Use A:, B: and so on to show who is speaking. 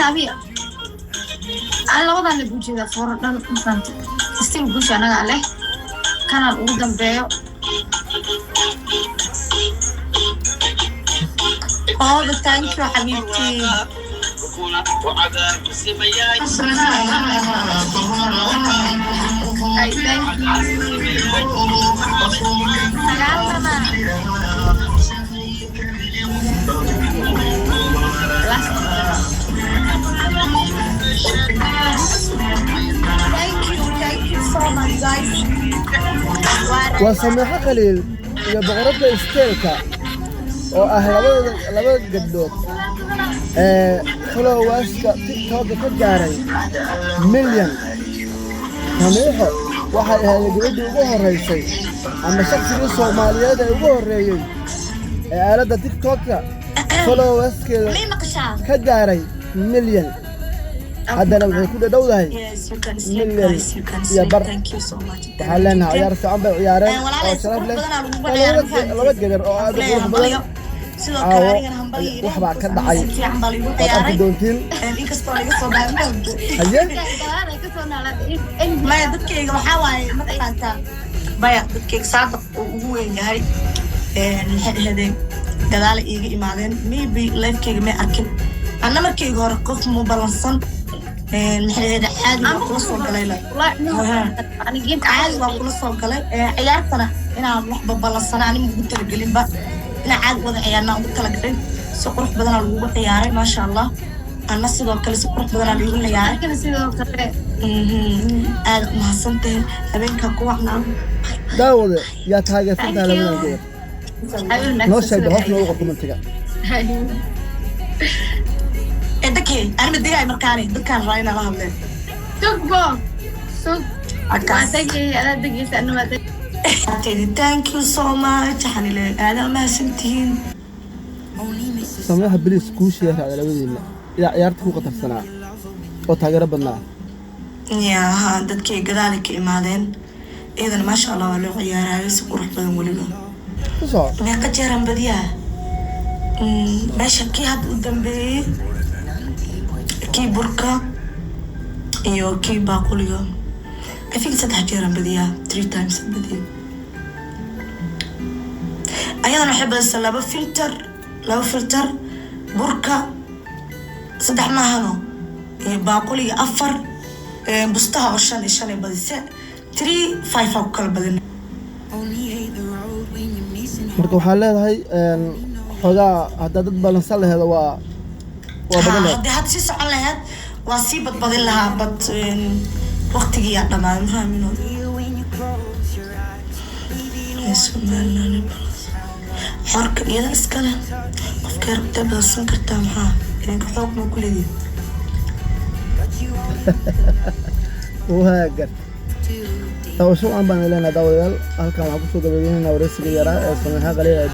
A: Xisaabiya aan labadan la guujeeda fooro dhan, mafahante? Still guusha anagaa leh, kanaan ugu dambeeyo.
B: Oh, thank you, xabiibti.
A: Ay, thank you. Sagaalana last.
B: Thank you, thank you so much, guys.
C: Waa Sameexo Khaliil iyo Boqoradda Isteelka oo ah labada laba gabdhood ee followerska TikToka ka gaaray milyan. Sameexo waxay ahayd gabadhii ugu horreysay ama shaqsigii Soomaaliyeed ee ugu horreeyey ee aaladda TikToka followerskeeda
B: May maqashaa?
C: ka gaaray milyan. Haddana waxay ku dhadhowdahay
B: Yes, you can sleep,
C: milyan
B: guys. You can
C: iyo
B: sleep.
C: bar.
B: Thank you so much.
C: Waxaan leenahay ciyaar fiican bay ciyaareen oo
B: Walaalay, si
C: sharaf
B: qurux
C: leh.
B: badanaa lagugu
C: Waa
B: ciyaaray,
C: laba
B: ma
C: laba
B: fahamtid?
C: gabar oo aad u
B: Leeyahay
C: qurux badan.
B: hambalyo. Sidoo kale
C: Caawo
B: anigana hambalyo
C: wax baa ka dhacay,
B: si fiican baa laigu
C: waad arki
B: ciyaaray.
C: doontiin.
B: Inkastoo laga soo baahan.
C: Haye.
B: Maya, dadkayga waxaa waaye, ma taqaantaa, maya, dadkayga Saadaq uu ugu weyn yahay. Maxay ahaydeen, gadaala iiga imaadeen, maybe livekayga may arkin. Anna markayga hore qof mu balansan. Maxay ahayd, caadi waa kula soo galay la caadi waa kula soo galay. Ciyaartana inaan waxba balansana ani ugu talagelinba, inaan caadi wada ciyaarna ugu talagalin. Si qurux badanaa lagugu ciyaaray, maasha Allah. Anna sidoo kale si qurux badanaa laigu ciyaaray.
A: Sidoo kale.
B: Aad umahadsantahin, habeenkaa ku wacnaa.
C: Daawade, yaa taageersantaha labadan gabar? Noo sheeg, hoos noogu qor commentiga.
B: Ee dadkay anima degaay markaani dadkaan rabaa inaan la hadleen.
A: Sugbo, sug. Waa
B: Markaas
A: degay, adaa degaysa, anna waa degay.
B: Thank you so much. Waxaan ileeyahay aada umahadsantihiin.
C: Sameexa bilis kuushiya raacda labadiina ilaa ciyaarta ku qatarsanaa oo taageero badnaa.
B: Yaa dadkay gadaali ka imaadeen, iyadana maasha Allah waa loo ciyaaraayo si qurux badan weliba.
C: Ku soco.
B: Meeqa jeeraan badiyaa? Meesha kii hadda u dambeeyey, kii burka iyo kii baaquliga, I think saddex jeeraan badiyaa, three times aan badiya. Ayadana waxay badisay laba filter, laba filter burka, saddex maahano, iyo baaquliga afar, bustaha oo shan iyo shan ay badise, three five aa ku kala badin.
C: Marka waxaa leedahay xoogaa haddaa dad balansan laheeda waa badan laheed.
B: Haddii hadda sii socon lahayd waa sii badbadin lahaa, but waqtigii yaa dhamaaday, ma fahmino. Somaliland xorka iyada iskale, qofkay rabtay badansan kartaa. Maxaa idinka xoog ma ku leedihin?
C: Waa gar daawasho aan baan leenahay. Daawadayaal, halkan waxaan kusoo gabagabeynayna wareysiga yaraa ee Sameexa Qaliil.